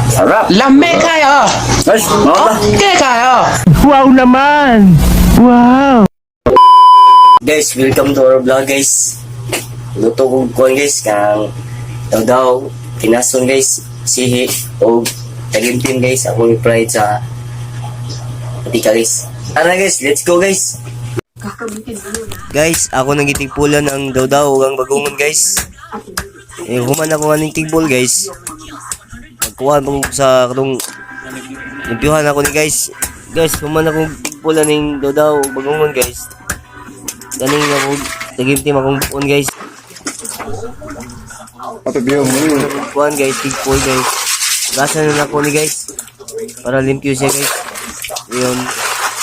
Sarap. Lami kayo! Guys, mga ta. Okay kayo! Wow naman! Wow! Guys, welcome to our vlog, guys. Luto ko kuan, guys, kang daw daw tinason, guys, sihi o tagintim, guys, akong i-fried sa patika, guys. Tara, guys, let's go, guys. Guys, ako nang gitigpulan ang daw daw ug ang bagungon, guys. Eh, human ako aning tigbol, guys. Magkuha mo sa katong limpyuhan ako ni, guys. Guys, human ako tigpulan ning daw daw ug bagungon, guys. Ganing ako tagimtim akong buon, guys. Ato biyo mo ni. Kuan, guys, tigpol, guys. Gasa na nako ni, guys. Para limpyo siya, guys. Yun.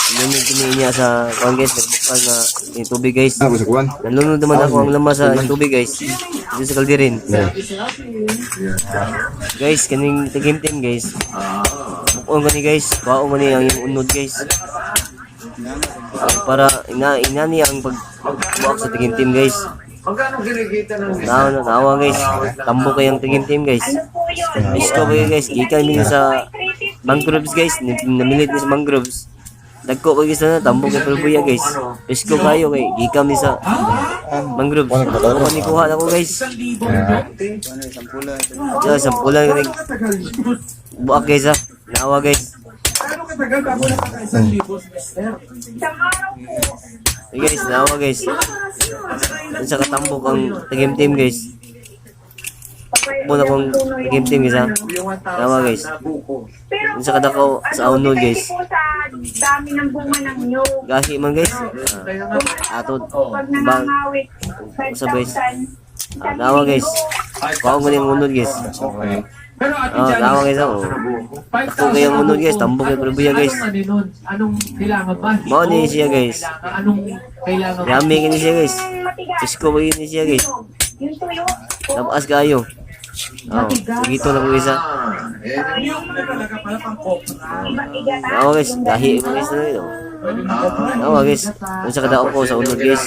Lunod kini niya sa kuan, guys, nagbukal na yung tubig, guys. Ah, sa kuan. Nalunod naman ako ang lamas sa tubig, guys. Dito sa kalderin. Guys, kaning tagimtim, guys. Buon ko ni, guys. Kuhaon ko ni ang iyong unod, guys. Para ina inani ang pagbuak sa tagimtim, guys. Nawa na nawa, guys. Tambo kayang tagimtim, guys. Miss ko kayo, guys. Gikan mi sa mangroves, guys. Namilit ni sa mangroves. Dagko ko, guys, na tambo kay Pulbuya, guys. Miss ko kayo kay gikan mi sa mangroves. Ako ni kuha na ko, guys. Yeah, sampulan ko buak, guys, ah. Nawa, guys. Hey, guys, nawa, guys. Dun sa katambok ang tagimtim, guys. Muna kong tagimtim, guys, ha. Nawa, guys. Pero Dun sa kadako sa ano, unod, guys. depende po sa dami ng bunga ng nyog. Gahi man, guys. Ah, ato Pag bang nangangawit, Sa guys. 5,000. Ah, nawa, guys. Kuha ko yung unod, guys. Pero Ate Ah, Janice, nawa, guys, oh. Ako kayang unod, guys. Tambok kay Pulbuya, guys. Anong ano nun? Anong kailangan ba? Mao ni siya, guys. Kailangan, anong kailangan ba? Yummy kini siya, guys. Matigas. Isko ba yun siya, guys. Yung tuyo. Tabaas kayo. Oh, gito na ko isa. Matigas. Nawa, guys, gahi mo, guys, na ito. Nawa, guys. Kung sa kadako ko sa unod, guys.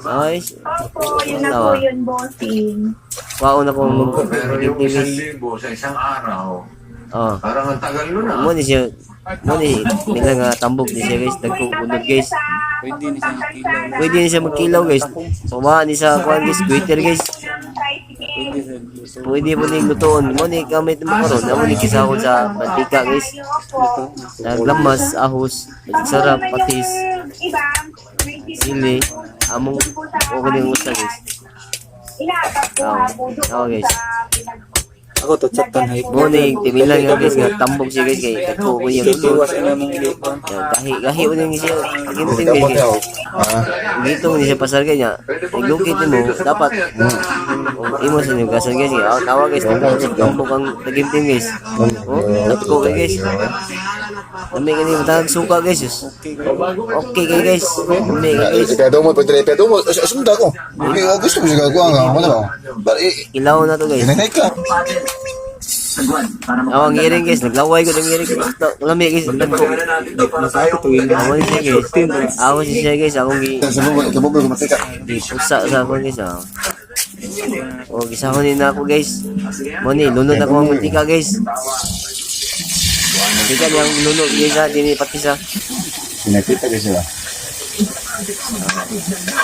Nawa, guys. Opo, yun na po Nawa. yun, bossing. Kuha na kong Pero yung tagimtim, isang guys. libo sa isang araw, Oh. parang ang tagal nun ah. Mo ni siya. Mo ni nila nga tambok ni siya, guys. Dagkong unod, guys. Pwede na siya Pwede ni siya magkilaw, guys. Pamahan ni sa kuan, guys, guiter, guys. Pwede mo ni lutoon. Mo ni gamit mo karon. Mo ni kisahon sa mantika, guys. Naglamas, ahos, sarap, patis, sili, among okay ng usa, guys. Inaatap ko Oo. ha po doon Oo, guys. sa pinag- Ako to chat tan hay. Mo ni timilan nga, guys, nga tambok siya, guys, kay dagko ko yung unod. Iwas ina mong likon. Yan, gahi gahi mo ni siya. Ginting, guys. Ako. Ah, Gito ni siya pasar kay niya. Iglukit mo dapat oh, imo sa niyugasan, guys. Oh, tawa, guys. Tambok ang tagimtim, guys. Oh, dagko kay, guys. Dami kani matag suka, guys. Diyos. Okay kay, guys. Dami kay, guys. Ikaw mo pwede ikaw mo sunda ko. Okay, oh, gusto mo siya kuan ka mo na ba? Bar Ilaw na to, guys. inay ka. Aw, ang iring, guys, naglaway ko ng iring. Lami, guys, dagko. Ako ni siya, guys. Ako si siya, guys, akong gi Sa mo ikaw mo matika. usa sa ako, guys, ah. Oh, gisahon ni na ako, guys. Mo ni lunod ako ang mantika, guys. Mantika niyang lunod, guys, ah, dini patis, ah. Pinakita ko sila.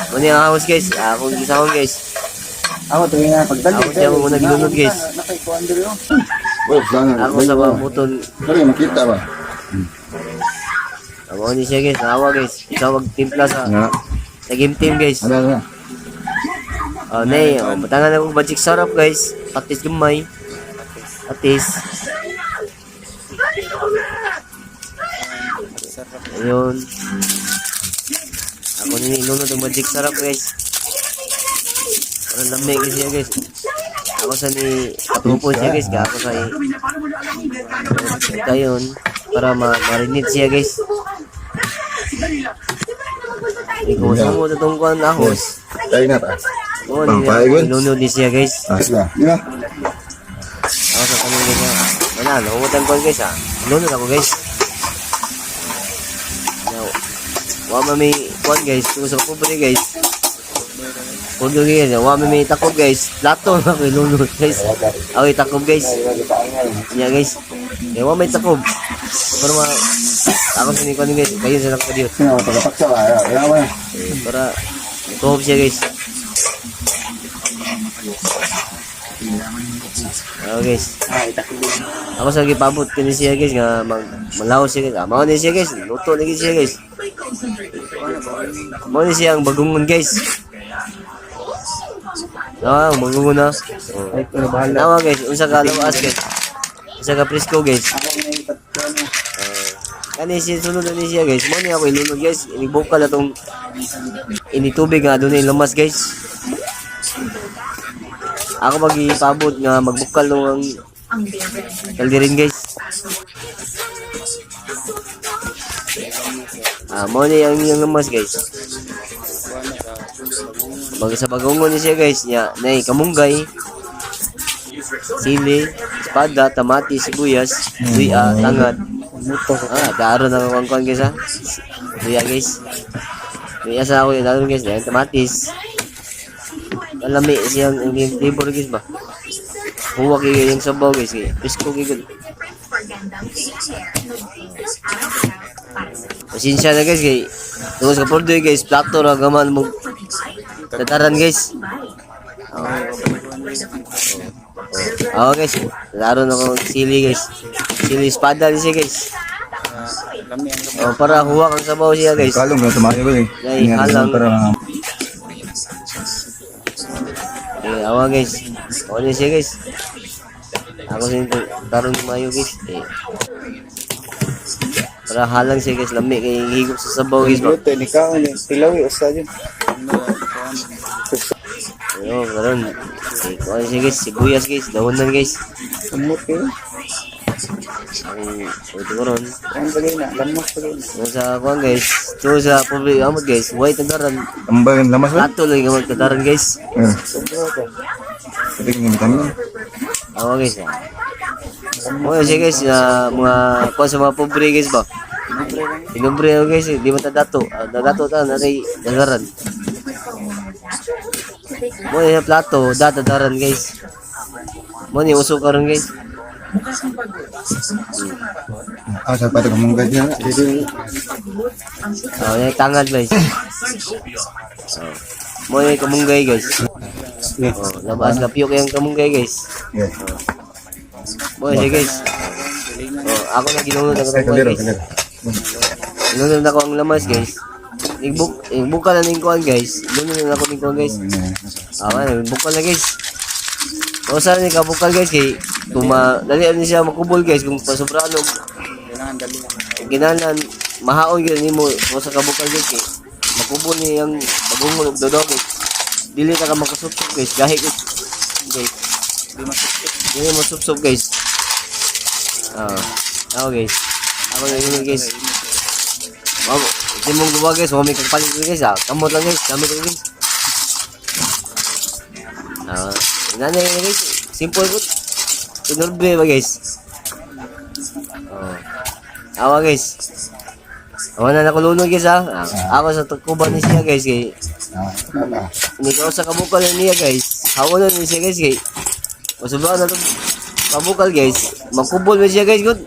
Mo ni ang ahos, guys. Akong gisahon, guys. Ako to nga pagdali. Ako siya mo naglunod, guys. Nakay kuan diri oh. Well, sana. Ako sa mga buton. Pero makita ba? Ako ni siya, guys. Nawa, guys. Sa magtimpla sa Nga. sa game team, guys. Ano na? Oh, nay, oh, batangan ako magic sarap, guys. Patis gamay. Patis. Ayun. Ako ni ilunod ang magic sarap, guys. Parang lamig guys siya, guys. Ako sa ni katupo siya, guys. Kaya ako sa kayon para ma marinate siya, guys. Ikaw sa mo itong kuan ahos. Tayo na ta. Oo, ni Pampayon. ilunod ni siya, guys. Ah, sila. Di ba? Ako sa kanong guys, ah. Wala, nakumutan ko, guys, ah. Lunod ako, guys. Now, wa man may kuan, guys. Kung sa pobre, guys. Pundo guys, wa may takob guys. Plato na ko ilunod guys. Ako takob guys. Iya guys. Eh wa may takob. Pero ma ako sa ni guys, kayo sa nako diyo. Sino tagapaksa ba? Wala ba? Eh, para tuhop siya guys. Oh guys. Ako sa gipabot kini siya guys nga mag malaos siya guys. Ah, mao ni siya guys. Luto ni siya guys. Mao ni siya ang bagungon guys. Ah, ang bagungon na. Oh. Ay, pero bahala. Nawa guys, unsa ka lawas guys. Unsa ka presko guys. Ako na yung tatlo na. Kani siya sunod na ni siya guys. Mo ni ako ilunod guys. Inibukal atong initubig nga dunay lamas guys. Ako magipabot nga magbukal nung ang kalderin guys. Ah, mo ni ang iyang lamas guys. Mag sa bagongon ni siya guys nya nay kamunggay, sili, espada, tamati, sibuyas, luya, tangad. Ah, daron ang kwan guys ha. Luya guys. Luya sa ako daron guys, dayon kamatis. Alami siyang ang flavor guys ba. Huwa kay yung sabaw guys kay. Pisko kay gud. Pasensya na guys kay. Tungod sa pordoy guys, plato ra gaman mo. Tataran guys. Oh guys, laro na ko sili guys. Sili espada ni siya guys. Lami ang Oh, para huwak ang sabaw siya guys. Kalong na tumayo ba eh. Ay, halang. Para Eh, awa guys. Ako ni siya guys. Ako sa inyo, taron mayo guys. Eh. Para halang siya guys, lami kay higop sa sabaw guys ba. Luto, ni kaon ni Tilawi, usa yun. Ayo, karon. Eh, kuha siya guys, sibuyas guys, dahonan guys. Lamot kayo. Ang ito karon. Ang bagay na, lamot bagay na. Yung sa kuan guys, to sa public amot guys, white tadaran. Tambay ang lamas ba? Plato lang gamot tadaran guys. Eh, Sobra ka. pwede kang vitamin. Awa guys. Mga siya guys, na mga kuan sa mga pobre guys ba. Pinubre ako guys, eh, di man tadato. Ah, Dadato ta natay dadaran. Mo ni plato, datadaran guys. Mo ni uso karon guys. Ah, sa pato kamunggay din. Oh, yung tangad guys. Oh. Mo ni kamunggay guys. Oh, labas lapyo kayang kamunggay guys. Yeah. Mo siya guys. Oh, ako na ginunod ang Ay, kamunggay kaldero, guys. kaldero. Inunod na ko ang lamas guys. Igbuk, igbukal na ning kuan guys. Inunod na ako ning kuan guys. Ah, man, bukal na guys. O saan ni kabukal guys kay tuma dali ani siya makubol guys kung pasobrano Kailangan dali lang. ginalan mahaon gyud nimo o sa kabukal guys kay makubol ni ang bagong og dodog guys. Dili ta ka makasupsup guys gahi guys. Guys, Di masukit. dili mo supsup guys. Ah, ako guys. Ako na yun guys. Wow, di mong duwa guys, wa may kapalit guys ah. Kamot lang guys, gamit lang guys. Ah, nanay na guys, simple good. Tinurbe ba guys? Oh. Awa guys. Awa na nakulunod guys ah. Ah, ako sa tukuban ni siya guys kay Ah, ah. hindi ko sa kabukal niya guys. Hawa na ni siya guys kay. Masubra na to kabukal guys. Makubol na siya guys good.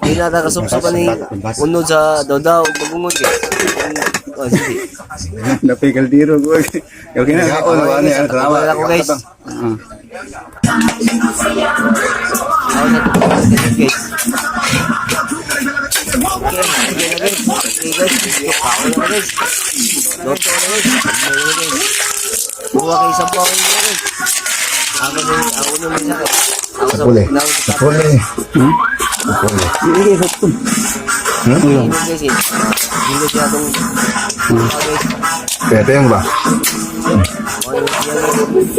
Di na ta kasubsoban ni unod sa dawdaw bagungon guys. Oh, sige. Napay kaldero ko. Okay na. Kaon ba ni? Takubal ako guys. Ah. Ako sa tukubal guys. Okay, okay na guys. Okay guys, kaon na guys. Luto na guys. Ano na guys. Buwa kay sabaw niya guys. Ako sa ako naman sa ako sa Puli. ako sa Puli. Puli. Hindi ko Init guys eh. Hindi siya itong guys. Kaya tayong ba? Ano siya guys.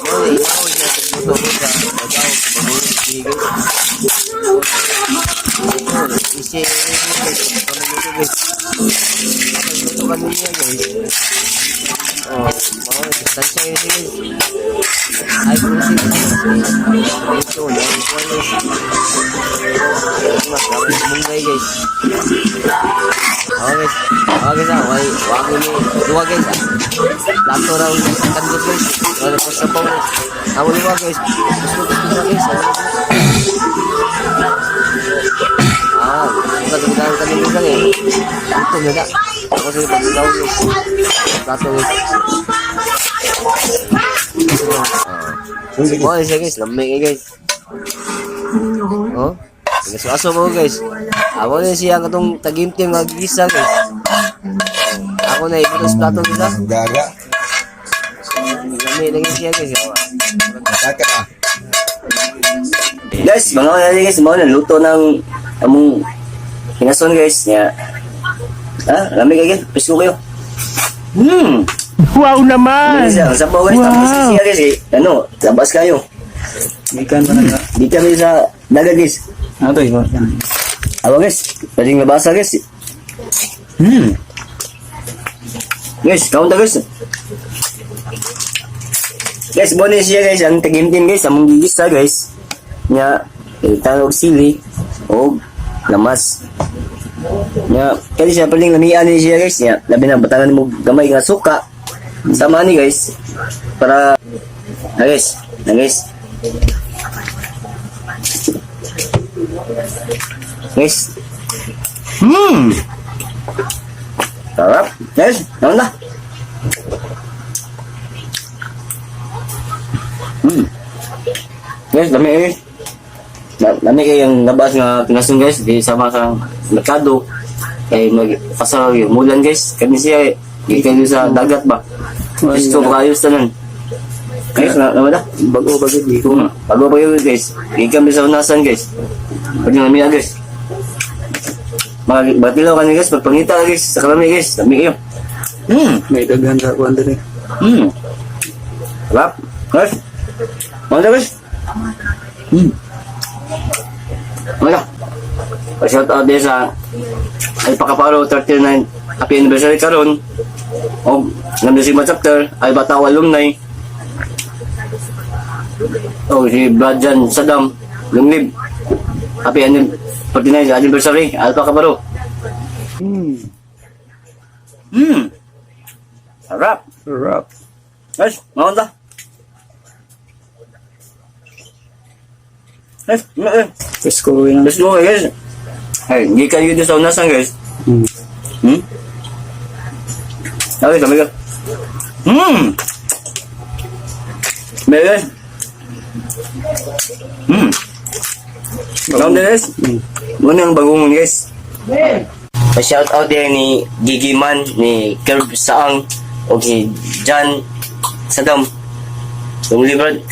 Mo na ilaw siya luto ko sa bagaw bagungon sige guys. Isi guys. Pamaluto guys. Pamaluto ka niya guys. Oh, mga tansya yun siya guys. Ay, kung si ito, na ito guys. Mas dapat munggay guys. Okay guys. Okay guys ah, way wagi ni duwa guys ah. Plato raw kandos guys. Wala po sa pong guys. Amo duwa guys. Gusto gusto na guys. Ah, buka sa kami lang eh. Ito na da. Ako sa pagdaw guys. Plato guys. Oh, siya guys, lamig eh guys. Oh, aso mo guys. Ako na siya ang katong tagimtim nga gisa guys. Oh, ako na ibutos plato guys ah. Gaga. Lamig lagi siya guys. Mataka ah. Guys, mga wala guys, mga na luto ng among hinason guys. Ya. Ah, lamig guys. Pisko kayo. Wow naman! Guys, ang sabaw guys, tapos siya guys eh. Ano, labas kayo. Gikan pa na. Di kami sa dagat guys. Ano to, iba? Awa guys, pwedeng labasa guys. Guys, count guys. Guys, bonus siya guys, ang tagimtim guys, among gigisa guys. Nya, itanong sili og lamas. Nya, kali siya paling lamian ni siya guys. Nya, labi na batangan mo gamay nga suka. Sama ni guys para na guys, na guys. Guys. Sarap. Guys, naon na. Guys, dami eh. Dami kay ang labas nga kinasun guys, di sama sa merkado. Kay mag pasar yung mulan guys. Kani siya eh, gikan sa dagat ba. Gusto ko ayos tanan. Guys, na naman na. Bago bago di ko. Bago pa yun guys. Gikan sa unasan guys. Pwede na miya guys. Mga batilaw ka ni guys, pagpangita ka guys, sa kalami guys, dami kayo. May daghan sa kuan diri. Sarap. Guys. Mga guys. Mga. Pa-shout out din sa ay Pakaparo 39 happy anniversary karon. Og nandun si chapter ay Bataw alumni. O si Brajan Saddam Lunglib. Happy 49 anniversary Alpha Kaparo. Sarap. Sarap. Guys, maon ta. Guys, eh. Presko yun. Let's go guys. Hey, hindi kayo dito sa unasan guys. Okay, kami ka. May guys. Kaon din guys. Muna ang bagong guys. Pa-shout out din ni Gigi Man, ni Kerb Saang, o si John Sadam. Yung libre.